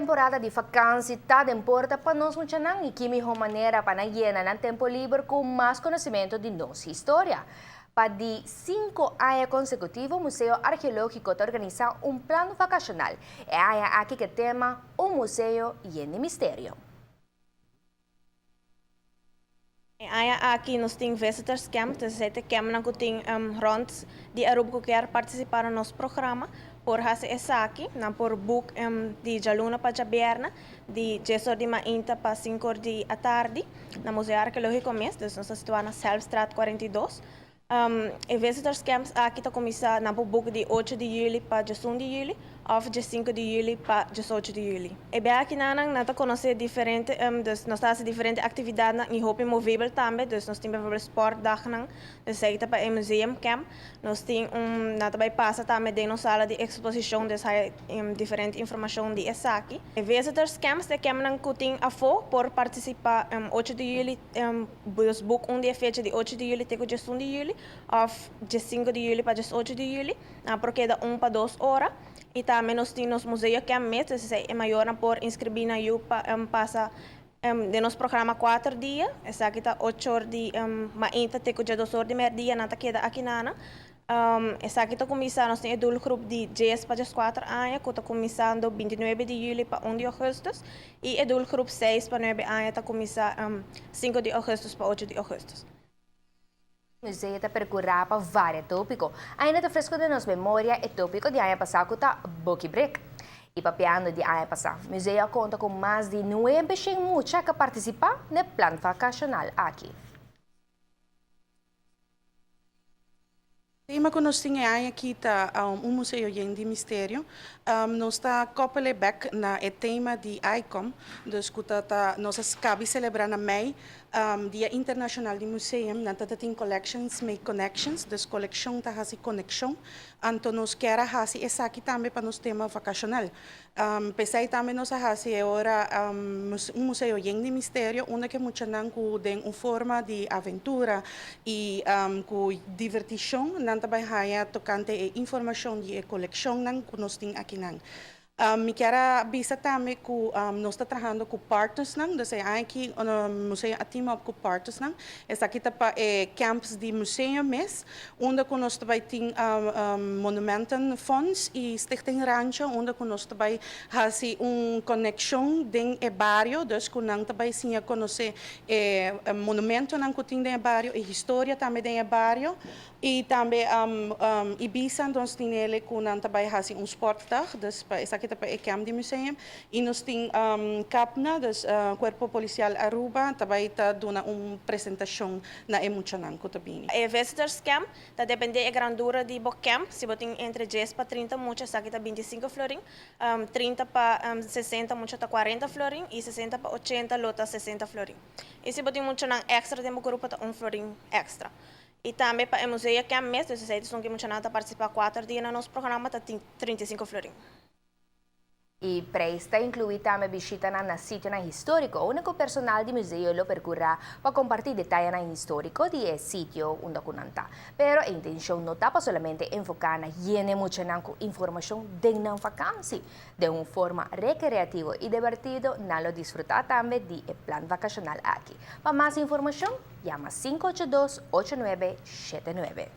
Temporada di vakantie ta den porta pa nos muchanan y ki miho manera pa nan yena nan tempo liber cu mas conocimento di nos historia. Pa di 5 aña consecutivo, Museo Arqueologico ta organisa un plan vacacional. E aña aki cu tema "Un Museo Yen di Misterio". E aña aki nos tin visitors camp, dus e camp cu tin rond di Aruba cu kier participa na nos programa, por haci esaki, nan por book di dialuna pa diabierna, di 10 or di mainta pa 5 or di atardi, na Museo Arqueologico mes, dus nos ta situa na Selfstraat 42. E visitors camps aki ta cuminsa nan por book di 8 di juli pa 1 di juli, of di 5 di juli pa 18 di juli. E biaha aki nan ta conoce diferente, dus nos ta diferente actividad y hopi movibel tambe, dus nos tin bijvoorbeeld sportdag, dus esey ta pa e museum camp. Nos tin un nan ta bay pasa tambe den nos sala di exposicion, dus hay diferente informacion di esaki. E visitors camps, e camp nan cu tin afo por participa 8 di juli, dus book un dia fecha di 8 di juli te 1 di juli, of di 5 di juli pa 8 di juli, por keda 1 pa 2 ora. Y tambe nos tin museo camp mes, dus e mayor por inscribi nan yiu pa pasa den nos programa 4 dia, esaki ta 8 or di mainta te 2 or di merdia, nan ta keda aki nan. Esaki ta cuminsa, nos tin doelgroep di 10 pa 4 aña, cu ta cuminsando 29 di juli pa 1 di augustus, y e doelgroep 6 pa 9 aña ta cuminsa 5 di augustus pa 8 di augustus. Museo ta percura pa varios topico. Ainda ta fresco den nos memoria e topico di aña pasa, ta Buki Break. Y papiando di aña pasa, museo a conta cu mas di 900 mucha cu a participa na e plan vacacional aki. Tema cu nos tin aki ta "Un Museo Yen di Misterio". Nos ta koppelen back na e tema di ICOM, dus cu ta nos a caba di celebra na mei Dia Internacional di Museum, nan ta tin "Collections Make Connections", dus coleccion ta hasi conexion. Anto nos kier hasi esaki tambe pa nos tema vacacional. Pesey tambe nos hasi ora "Un Museo Yen di Misterio", unda cu muchanan cu den un forma di aventura y cu diverticion, nan tambe haya tocante e informacion di coleccion nan cu nos tin aki nan. Mi kier bisa tambe cu nos ta trahando cu partners nan, dus aki museo a team up cu partners nan. Esaki ta pa camps di museo mes, unda cu nos tambe tin Monumentenfonds y Stichting Rancho, unda cu nos tambe hasi un conexion den e bario, dus cu nan tambe siña conoce monumento nan cu tin den e bario y historia tambe den e bario. Y tambe Ibisa, nos tin ele cu nan tambe hasi un sportdag, dus pa esaki ta pa e camp di museum. Y nos tin CAPNA, dus Cuerpo Policial Aruba, tambe ta duna un presentacion na e muchanan cu ta bini. E visitors camp ta depende e grandura di bo camp, si bo tin entre 10 pa 30 mucha, esaki ta 25 florin, 30 pa 60 mucha ta 40 florin y 60 pa 80 lo ta 60 florin. Y si bo tin muchanan extra den grupo, ta 1 florin extra. Y tambe pa e museo camp mes, dus esey cu muchanan ta participa 4 dia na nos programa, ta 35 florin. E prijs ta inclui tambe bishita na sitio historico, unda personal di museo lo percura pa comparti detaye historico di e sitio unda cu nan ta. Pero e intencion no ta solamente enfoca na yena mucha informacion den nan vakantie. Di un forma recreativo y divertido, nan lo disfruta tambe di e plan vacacional aki. Pa mas informacion, yama 582-8979.